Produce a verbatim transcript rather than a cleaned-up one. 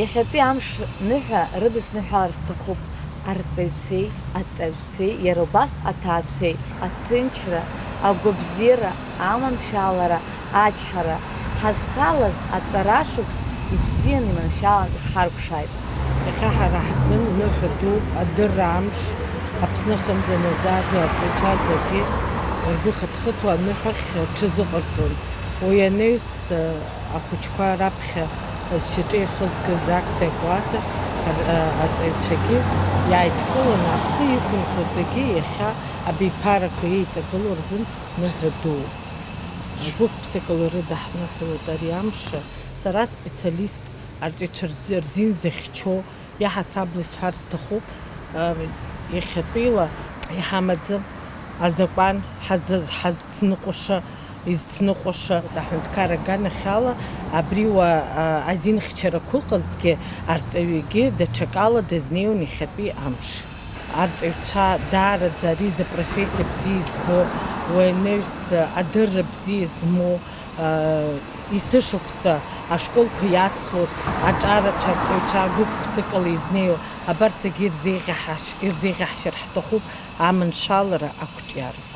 Иахьатәи амш ныҳәа рыдысныҳәалар сҭахуп арҵаҩцәеи аҵаҩцәеи, иара убас аҭаацәеи, аҭынчра, агәабзиара, аманшәалара, ачҳара, ҳазҭалаз аҵарашықәс ибзианы иманшәалан ихаркәшааит. Иахьа ҳара ҳзын ныҳәа дууп, адырра амш, Аԥсны ахьынӡанаӡааӡо арҵаҩцәа зегьы ргәы хыҭхыҭуа аныҳәахь рҽазыҟарҵон. Уи анаҩс, ахәыҷқәа раԥхьа зшьаҿа ихызгаз актәи акласс ахь ар-, а-, аҵаҩцәагьы иааидкыланы Аԥсны иқәынхо зегьы иахьа абиԥарақәа еиҵагылоу рзын ныҳәа дууп. Гәык-ԥсыкала ирыдаҳныҳәалоит ари амш. Сара специалист арҵаҩцәа рзы, рзин зыхьчо, иаҳасабала исҳәар сҭахуп, а, иахьатәила иҳамаӡам азакәан ҳазы-, ҳазцныҟәаша, изцныҟәаша аҳәынҭқар аганахьала, абри уа, а, азинхьчарақәа ыҟазҭгьы, арҵаҩгьы даҽакала дазнеиуан иахьатәи амш. Арҵаҩцәа даараӡа ари изы профессиа бзиа избо, уи анаҩс адырра бзиа змоу, а, есышықәса ашколқәа иацло, аҿарацәа, арҵаҩцәа гәык-ԥсыкала изнеиуа, абарҭ зегьы ирзеиӷьаҳаш-, ирзеиӷьаҳшьар ҳҭахуп аманшәалара, ақәҿиара.